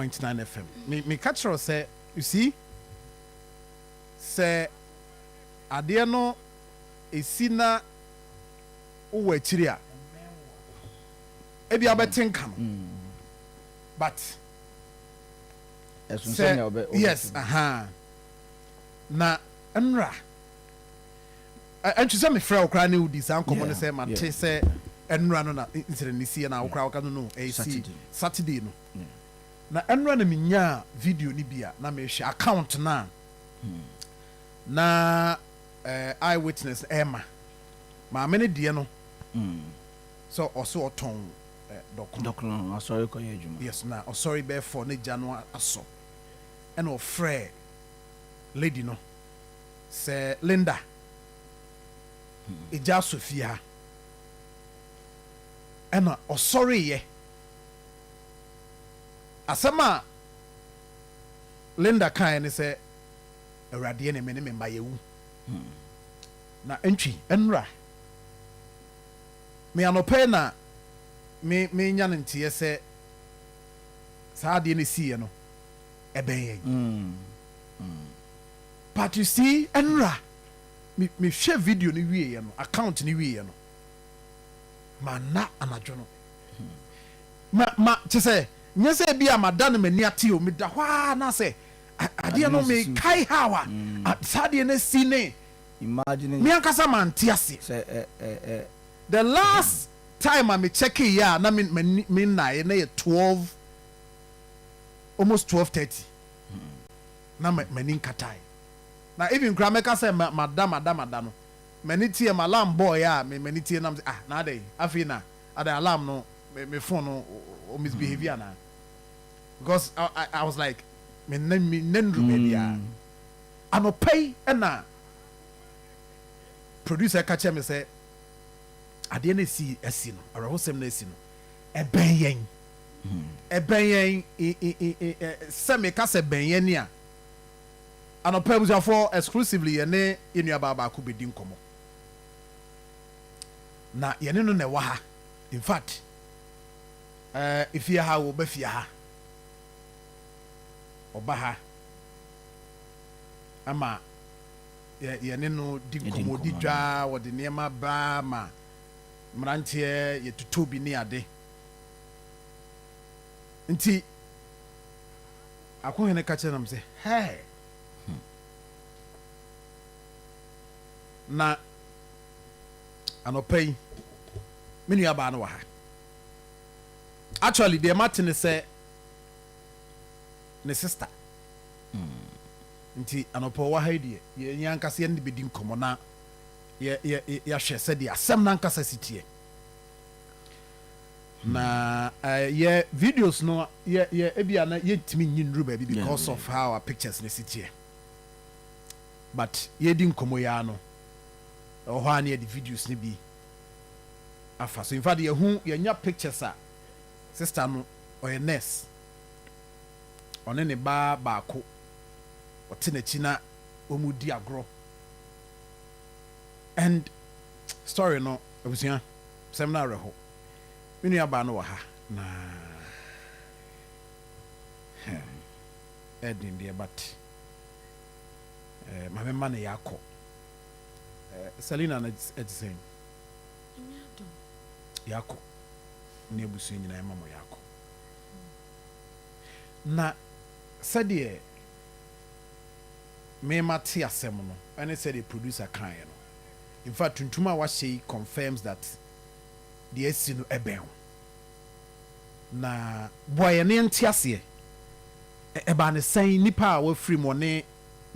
106.9 FM. Me meka kyerɛ wo sɛ, you see, sɛ adeɛ no ɛsi na wowɔ akyiri a, ebia wobɛte nka no, but Ɛsono sɛ sɛnea wobɛ yes, wobɛte. Aha na nnra ɛntwi sɛ mefrɛ wo koraa ne wodi saa nkɔmmɔ no sɛ mate sɛ ɛnora no na nsɛrɛ ne sie na wo koraa woka no ɛsi Saturday. Saturday no. Na ɛnora na menyaa video no bi a na mehwɛ account no a na eyewitness ɛma maame no deɛ no sɛ ɔso ɔtɔn dɔkono. Dɔkono, asɔre kɔyɛ adwuma. Yes, na ɔsɔre bɛɛ fɔ ne gya no asɔ, ɛna ɔfrɛ lady no sɛ, "Linda, egya asɔ fie ha." Ɛna ɔsɔreyɛ, asɛm a Linda kaeɛ ne sɛ, "Awuradeɛ ne me ne me mma yɛwu." Na ntwi nnura me anɔpɛ yi na me menya no nteɛ sɛ saa adeɛ no siiɛ no ɛbɛn yɛn. But you see, nnura me mehwɛ video no wieɛ no, account no wieɛ no, ma na anadwo no ma kyɛ sɛ nyɛ sɛ bi a mada no m'ani ate o, meda hɔ a na sɛ adeɛ no Ade no sisi. Mekae how a saa adeɛ no si ne Imagine me ankasa mante aseɛ. Sɛ ɛ ɛ ɛ The last time a me check yɛ a na me m'ani me nnaeɛ na yɛ 12, almost 12:30, na m'ani nkatae na even koraa mɛka sɛ ma mada mada mada no, m'ani tie ma alarm bɔɔyɛ a me m'ani tie nam sɛ, ah, na adɛn afei na adɛn alarm no me phone no o misbehave anaa? Because I was like, me nna nduru baabi a anɔpa yi ɛna producer ka kyerɛ me sɛ adeɛ no esi asi no, awerɛhosɛm no asi no, ɛbɛn yɛn, ɛbɛn yɛn sɛ meka sɛ bɛn yɛn ni a, anɔpa, abusuafoɔ, exclusively yɛne yɛn nua baa baako bɛdi nkɔmmɔ na yɛne no na ɛwɔ ha. In fact, efie ha, wɔba fie ha, ɔba ha ama yɛne no di Yɛdi nkɔmmɔ di nkɔmmɔ. Dwa wɔde nneɛma baa ma mmeranteɛ yɛtotɔ bi ne ade, nti Akohene ka kyerɛ nam sɛ hɛ na anɔpa yi me nua baa no wɔ ha. Actually, deɛ mate ne sɛ ne sister, nti anɔpa ɔwɔ ha yi deɛ, yɛn ankasa yɛn de bɛdi nkɔmmɔ na yɛ yɛ yɛ- yɛahwɛ sɛdeɛ asɛm no ankasa si teɛ na yɛ videos no yɛ ebia na yɛntumi nyi nnuru baabi because of how our pictures no si teɛ, but yɛdi nkɔmmɔ yi ara no, ɛwɔ hɔ a ne yɛde videos no bi afa so. In fact, yɛhu yɛnya pictures a sister no ɔyɛ nurse, ɔne ne ba baako ɔte n'akyi na wɔn di agorɔ, and story no, abusua, sɛm no awerɛho. Me nua baa no wɔ ha na ɛden deɛ, but maame ma no yɛ akɔ. Selina no ɛte sɛn? Nyame adom. Yɛakɔ ne abusua nyinaa ma mo yɛakɔ na sɛdeɛ mema te asɛm no ɛne sɛdeɛ producer kaeɛ no, in fact, tuntum a wahyɛ yi confirms that deɛ asi no ɛbɛn wo na boa yɛne nte aseɛ. Ɛbaa ne sɛn nipa a wafiri mu ɔne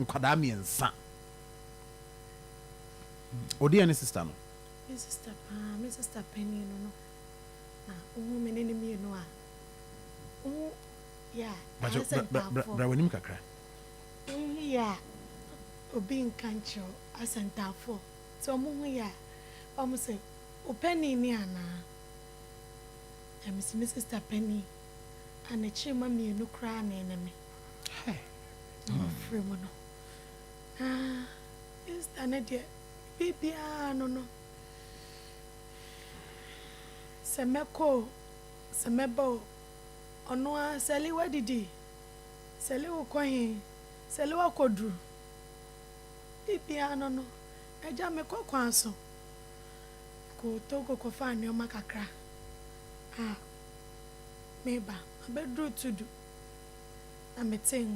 nkwadaa mmiɛnsa ɔde yɛ ne sister no? Me sister paa, me sister panin no, na wohu me ne ne mmienu a wohu yɛ a Bakyɛ, ayɛ sɛ ntaafoɔ. Bra w'anim kakra. Wohu yɛ a obi nka nkyerɛ wo asɛ ntaafoɔ, nti ɔmo hu yɛ a ɔmo sɛ wo panin ni anaa? Na mesi me sister panin a n'akyiri ma mmienu koraa na ɛne me na wafiri mu no. Na me sister no deɛ, biribiara no sɛ mɛkɔ o, sɛ mɛba o. Ɔno ara, Sally woadidi? Sally wokɔ he? Sally woakɔduru? Biribiara no no, agya mekɔ kwan so. Kɔɔ Togo kɔfaa nneɛma kakra a mereba. Mabɛduru Tudu na metee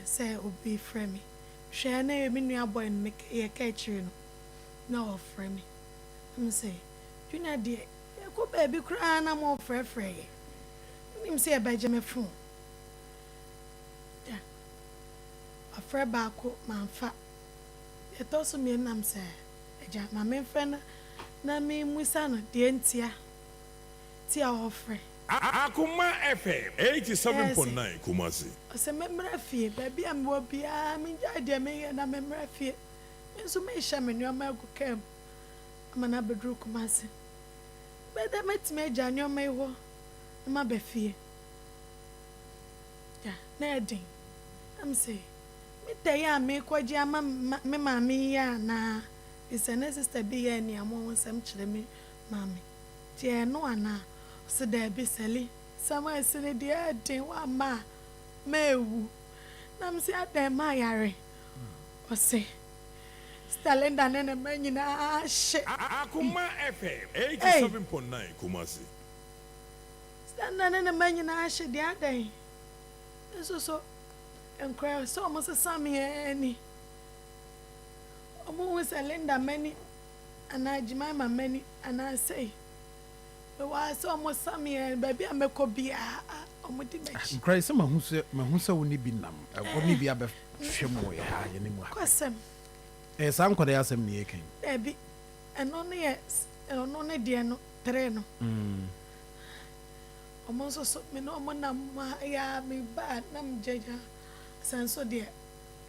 sɛ obi refrɛ me. Mehwɛeɛ na ɛyɛ me nua boy no yɛka akyire no na ɔrefrɛ me. Na mese, Junior deɛ yɛkɔ baabi koraa na morefrɛfrɛ yɛn. Wonim sɛ yɛbɛgye me phone. Da. Wafrɛ baako mamfa. Deɛ ɛtɔ so mmienu na mesɛ agya ma memfrɛ no na memmisa no deɛ ntia nti a ɔrefrɛ. Akoma FM 87.9 Kumasi. Ɔsɛ memmra fie, baabi a mewɔ biara mengyae deɛ meyɛ na memmra fie. Me nso merehyɛ me nneɛma agu kaa mu ama no abɛduru Kumasi. Ɛbɛyɛ dɛ mɛtumi agya nneɛma yi hɔ na maba fie. Da, na ɛyɛ den. Na mese, mita yi a merekɔgye ama me maame yi anaa? Efisɛ na sista bi yɛ aniammɔhonsɛm kyerɛ me maame. Nti ɛyɛ ɛno anaa? Ɔse, daabi Sally, asɛm a asi no deɛ ɛyɛ den, woamma a mɛwu. Na mese, adɛn, mayare? Ɔse, Sista Linda ne ne mma nyinaa hye. Akoma FM Ei! 87.9 Kumasi. Sista Linda ne ne mma nyinaa hye deɛ adɛn? Me nso so, nkoraa sɛ wɔn sesa me ara ni. Wɔn hu sɛ Linda mma ni anaa Jemima mma ni anaa sei. Mewɔ ha sɛ wɔn sa me ara ni, baabi a mɛkɔ biara wɔn di m'akyi. Nkoraa yi sɛ mahu sɛ mahu sɛ wo ne bi nam, wo ne bi abɛhwɛ mu wɔ yɛ ha, yɛne mu ha. Kwasɛm. Ɛyɛ saa nkwadaa yi asɛm na yɛreka yi. Dabi, ɛno no yɛ ɔno ne deɛ no, tere no. Wɔn nso so, me ne wɔn nam ha yi ara, meba a na megyagya sɛ nso deɛ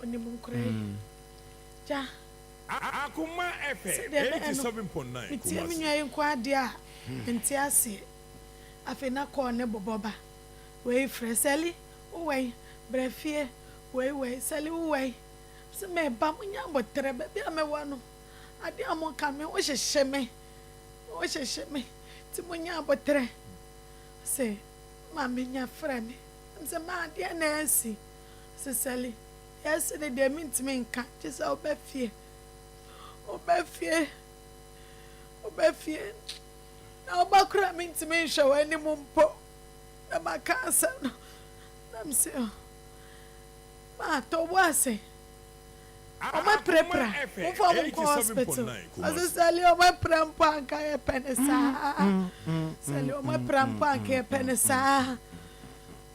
ɔnim nkwadaa yi. Gya, Akoma FM sɛdeɛ ɛbɛyɛ no, 87.9 metie me Kumasi. nua yi nko ara deɛ a, mente aseɛ. Afei na kɔɔ ne bobɔ ba. Wei frɛ, Sally, wowɔ he? Bra fie. Wei wei, Sally wowɔ he? Mese meba, monya aboterɛ, baabi a mewɔ no, adeɛ a moka no, me ho hyehye me, me ho hyehye me, nti monya aboterɛ. Ɔse, maame nya frɛ me. Mese, maa deɛn na asi? Ɔse, Sally, deɛ asi no deɛ mentumi nka, gye sɛ woba fie, woba fie, woba fie, na woba koraa mentumi nhwɛ w'anim mpo na maka asɛm no. Na mese, oh. Ma tɔ wo ase. Ɔmo apirapira. Momfa ɔmo nkɔ hospital. Ɔse Sally ɔmo apira mpo a anka yɛpɛ no saa. Sally ɔmo apira mpo a anka yɛpɛ no saa.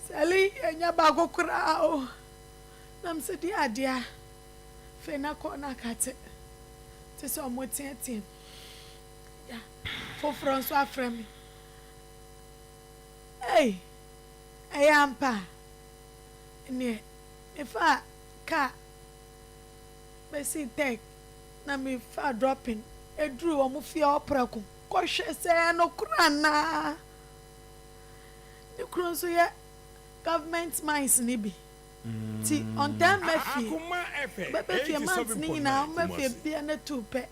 Sally yɛnya baako koraa o. Na mese deɛ adeɛ a. Afei na kɔɔ na akate. Te sɛ ɔmo teateam. Ya foforɔ nso afrɛ me. Ei ɛyɛ ampa. Ɛnneɛ mefaa kaa bɛsii Tech na mefaa dropping duruu wɔn fie hɔ prɛko kɔhwɛ sɛ ɛyɛ nokorɛ anaa. Ne kunu nso yɛ government mines no bi nti ɔntaa mma fie. Ɔbɛba fie months no nyinaa ɔmma fie bia na tuu pɛ.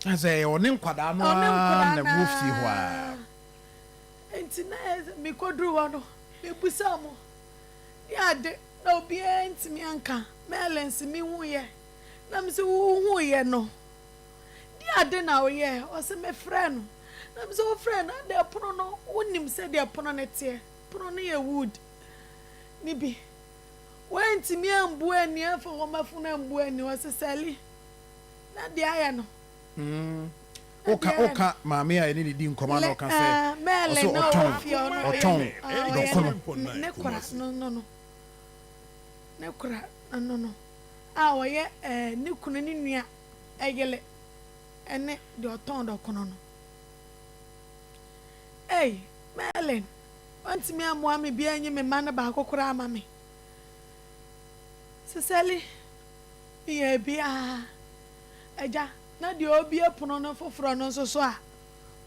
Na sɛ ɛyɛ ɔne nkwadaa no Ɔne ara nkwadaa na no ɛwɔ fie hɔ ara. a. Enti na ɛyɛ sɛ mekɔduruu hɔ no, mebisaa wɔn ne ade, na obiara antumi anka. Merlin se mehuiɛ, na mese wohuiɛ no, deɛ ade na woyɛɛ? Ɔse mefrɛɛ no, na mese wofrɛɛ no adɛn? Pono no, wonim sɛdeɛ pono no teɛ, pono no yɛ wood no bi. Woantumi ambu anni, amfa wɔn afunu ambu anni. Ɔse Sally, na deɛ ayɛ no. Woka woka maame a yɛne ne di nkɔmɔ na ɔka sɛ ɔsɛ ɔtɔn ɔtɔn dɔkono. Ne kora no no no ne kora no no no a ɔyɛ ɛɛ ne kunu ne nua ɛyele ɛne deɛ ɔtɔn dɔkono no. Ei Merlin wantumi ammoa me biara nyi me mma no baako koraa ama me. Sisɛli meyɛɛ biara. Agya, na deɛ ɔrebue pono no foforɔ no nso so a,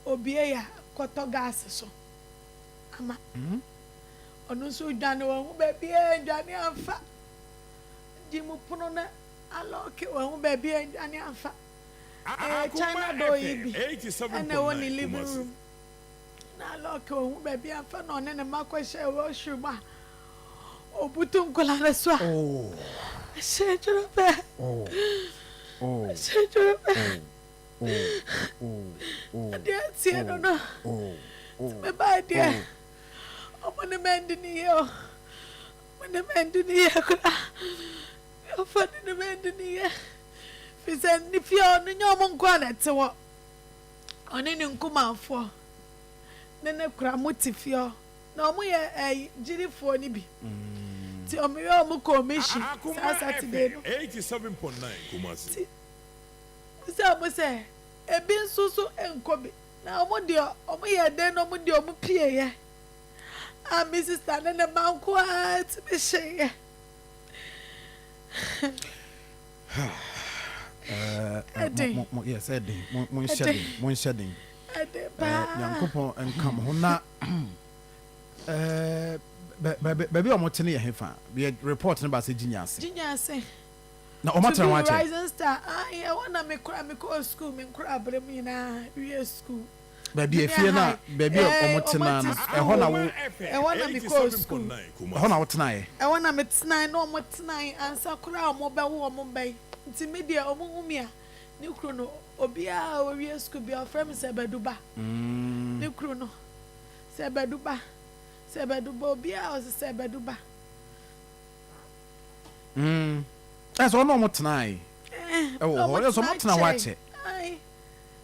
ɔbue a, kɔtɔ gas so ama. Ɔno nso redwane, wahu baabi a ndwane amfa. Gye mu pono no alɔɔke, wahu baabi a ndwane amfa. Ɛyɛ China door yi bi ɛna ɛwɔ ne living room. Na Lɔki ohu baabi amfa na ɔne ne mma kɔhyɛɛ washroom a obutu nkwadaa no so a ɛhyɛ dwerɛ pɛ ɛhyɛ dwerɛ pɛ adeɛ atie no no nti mebae deɛ ɔmo ne mandi ne yie o ɔmo ne mandi ne yie koraa ɔfa ne ne mandi ne yie fi sɛ ne fie ɔno nyɛ ɔmo nko a na ɛte hɔ. Ɔne ne nkumanfoɔ ne ne kora mo te fie hɔ na ɔmo yɛ ɛyi gyirifoɔ no bi nti ɔmo yɛ ɔmo kɔɔ mission saa Akoma Saturday FM no 87.9 Kumasi. nti bisa ɔmo sɛ ebi nso so nkɔ bi na ɔmo deɛ ɔmo yɛ dɛn na ɔmo deɛ ɔmo pie yɛ a me sista ne ne mma nko ara tumi hyɛ yɛ. Ɛden. Yes, ɛden. Monhyɛ den. Monhyɛ den. Ɛden paa. Nyankopɔn nka mo ho na baabi a wɔte no yɛ hefa? Yɛ report no ba sɛ Gyinya ase. Gyinya ase. Na wɔn atena hɔ akyɛ. Rising Star. Ayi ɛwɔ na me kora me kɔɔ school me nkora abere mu nyinaa wie school. Baabi efie na baabi a wɔn tena no ɛhɔ na wo. Ɛhɔ na me kɔɔ school. Ɛhɔ na wo tenaeɛ. Ɛhɔ na me tenae na wɔn tenae ansa koraa a wɔn bɛwo wɔn ba yi. Nti me deɛ wɔn hu me a ne kunu no obiara a owie school biara ɔfrɛ me sɛ Badu ba. Ne kunu no sɛ Badu ba sɛ Badu ba obiara ɔsɛ sɛ Badu ba. Ɛsɛ ɔno wɔn tenae ɛwɔ hɔ ɛsɛ wɔn tena hɔ akyɛ.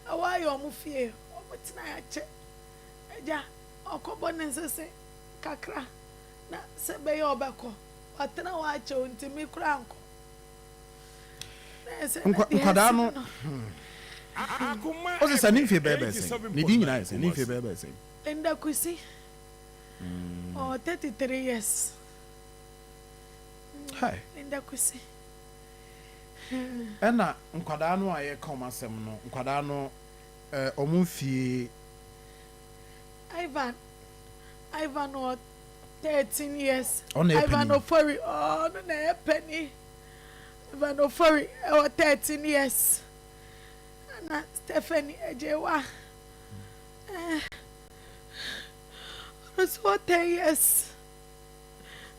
Ɛhɔ ayɛ wɔn fie, wɔtenae akyɛ. Agya, ɔkɔbɔ ne nsese kakra na sɛ ɛbɛyɛ a ɔbɛkɔ. Watena hɔ akyɛ o, nti me koraa nkɔ. Na ɛyɛ sɛ na deɛ Nkwadaa asi no, no. Akoma ɔsɛ sɛ ne FM mfie bɛyɛ bɛyɛ sɛn? Ne din nyinaa yɛ sɛn? Ne mfie 87.9 bɛyɛ bɛyɛ sɛn? Linda Kusi, ɔwɔ 33 years. Hi. Linda Kusi. Ɛna nkwadaa no a yɛka wɔn asɛm no, nkwadaa no wɔn mfie. Ivan, Ivan wɔ 13 years. Ɔno na ɛyɛ Ivan panin. Ofori, ɔno na ɛyɛ panin. Ivan Ofori ɛwɔ 13 years. Ɛna Stephanie Agyewa, ɛɛ ɔno nso wɔ 10 years.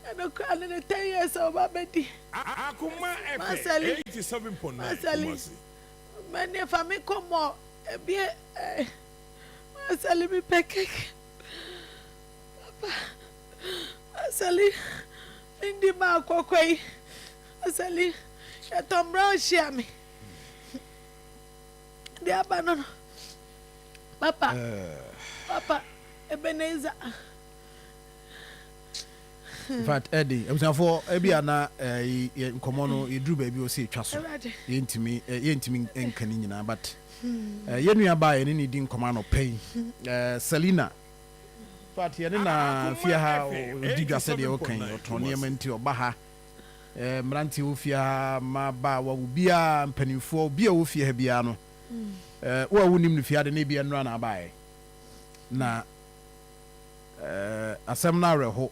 Ɛno koraa no ne 10 years a ɔba abɛdi. Akoma FM Masali, 87.9 Masali, Kumasi. mɛne fa me kɔ mɔ ebie eh, Masali mi pɛ keke. Papa, Masali, mi ndi ma akɔkɔ yi. Masali, yɛtɔ mbra ɔhyia me. De aba no no. Papa, papa, Ebenezer. In fact, ɛde abusuafoɔ ebi a na ɛɛ yɛ nkɔmɔ no yɛduru baabi a ɔsɛ etwa so yɛntumi yɛntumi nka ne nyinaa, but yɛn nua baa yɛne ne di nkɔmɔ anɔpɛ yi, Selina. In fact, yɛne na fie ha ɔdi dwa sɛdeɛ ɔka yi, ɔtɔn nneɛma nti ɔba ha. Mmeranteɛ wɔ fie ha, mmabaawa, obiara, mpanimfoɔ, obi a wɔ fie ha biara no, wo a wonim no fie ha de na ebi nnora na abaeɛ na asɛm no awerɛho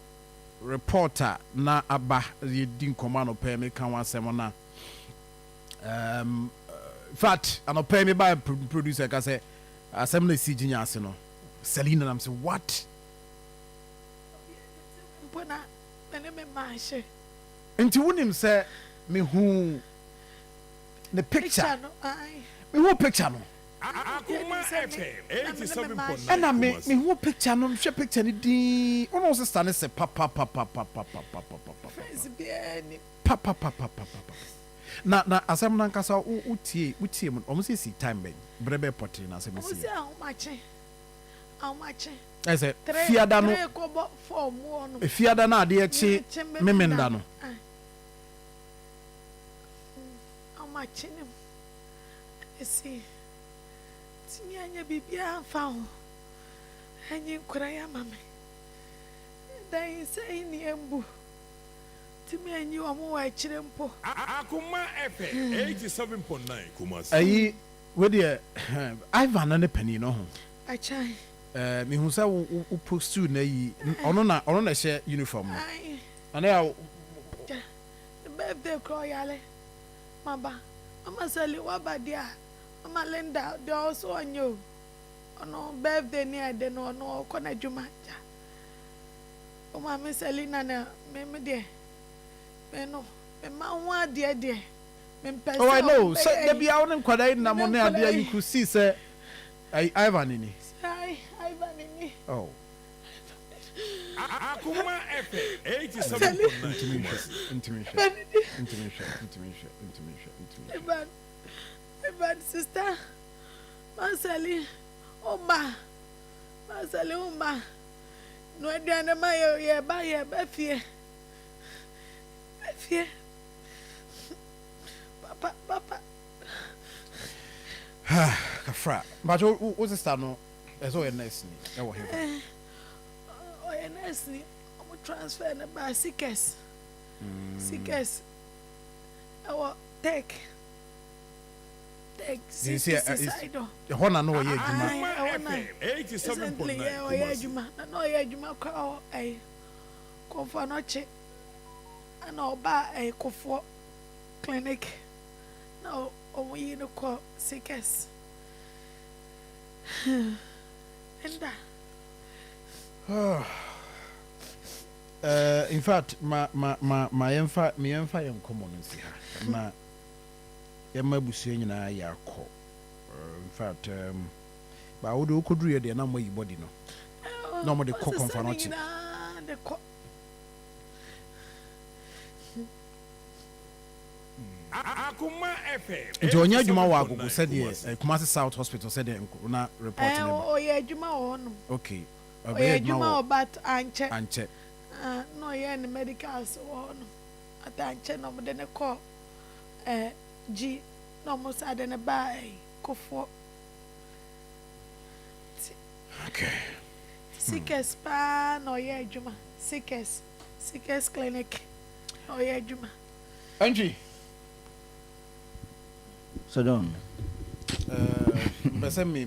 report a na aba. Yɛdi nkɔmmɔ anɔpɛ yi, meka ho asɛm na in fact anɔpɛ yi meba producer ka sɛ asɛm no ɛsi Gyinya ase no, Selina, nam sɛ what? Mpo na me ne me mma ahyɛ. Nti wonim sɛ mehu ne picture. Picture no, ae. Mehu picture no. Akoma FM 87.9 Ɛna me Kumasi. mehu picture no, mehwɛ picture no din, wo ne wo sister ne sɛ papapapapapapapapa. Friends biara nim. Papapapapapapa. Na asɛm no ankasa wo wotie wotie mu, ɔmo sɛ si time bɛn berɛ bɛɛ pɔtee na asɛm Ɔmo si sɛ ahomakye. Ahomakye. Ɛsɛ Three fiada no 3 kɔbɔ 4 mu hɔ nom. Fiada no adeɛ kye Kye Memenda no. Aye. Ahomakye ne mu. Ɛsi. Tumi anyɛ biribiara mfa ho. Ɛnyi nkora yi ama me. Dan yi sɛ yi ne ɛmbu. Tumi anyi wɔn wɔ akyire mpo. Akoma FM 87.9 Kumasi. Ɛyi wedeɛ Ivan no ne panin no ho. Akyɛn. Mehu sɛ wo post na yi ɔno na ɛhyɛ uniform no. Aye. Ɔno yɛ Gya. Ne birthday kora ɔyale. Maba. Mama Sally waba deɛ a. Mama Linda deɛ ɔso ɔnyɛ o. Ɔno birthday ne ade no ɔno ɔkɔ n'adwuma gya. Wo maame Selina na me me deɛ me no me ma ho adeɛ deɛ me mpɛ Oh, I sɛ know. ɔmo Sɛ bɛyɛ da yi. biara wo ne nkwadaa yi Me nam ne ne adeɛ nkwadaa you yi. could see sɛ ɛyi Ivan ni. Sɛ Ivan ni. Oh. Akoma FM Selina. 87.9 Ntumi nhwɛ, Kumasi. ntumi nhwɛ, Ivan ni. ntumi nhwɛ, ntumi nhwɛ, ntumi nhwɛ, ntumi nhwɛ. Ivan Ivan sister Marceli wo mma Marceli wo mma noa aduane ma yɛ yɛba yɛba fie ba fie papa papa. Kafra mpakyɛ wo wo sister no ɛsɛ ɔyɛ nurse ni ɛwɔ hefa. Eh, ɔyɛ nurse ni ɔmo transfer no baa Sikes Sikes ɛwɔ Tech Tech CPC side hɔ. Ɛhɔ na na ɔyɛ adwuma. Ae, ɛhɔ na recently yɛ ɔyɛ adwuma na na ɔyɛ adwuma koraa wɔ ɛyi Komfo Anokye ɛna ɔbaa ɛyi Kofoɔ clinic na ɔmo yi no kɔ Sikes Linda. Uh, in fact, ma ma ma ma yɛmfa ma yɛmfa yɛn nkɔmmɔ no nsi ha na yɛma abusua nyinaa yɛ akɔ. In fact, ba wo de wokɔduru yɛ deɛ na moayi body no na ɔmo de kɔ Ɔsesa ne Kɔmfa no. nyinaa de kɔ. Akoma FM Nti ɔnyɛ adwuma wɔ Agogo 87.9 sɛdeɛ Kumasi. Kumasi South Hospital sɛdeɛ na report Ɛɛ no ba. ɔyɛ adwuma wɔ hɔnom. Okay. Ɔyɛ Ɔbɛyɛ adwuma adwuma wɔ wɔ but ankyɛ. Ankyɛ. Ah, na ɔyɛ ne medicals wɔ hɔnom. But ankyɛ na ɔmo de ne kɔ ɛɛ G na ɔmo sa de ne baa ɛyi Kofoɔ. Sikes paa na ɔyɛ adwuma. Sikes Sikes clinic na ɔyɛ adwuma. Entry. Sir John. Mpɛ sɛ me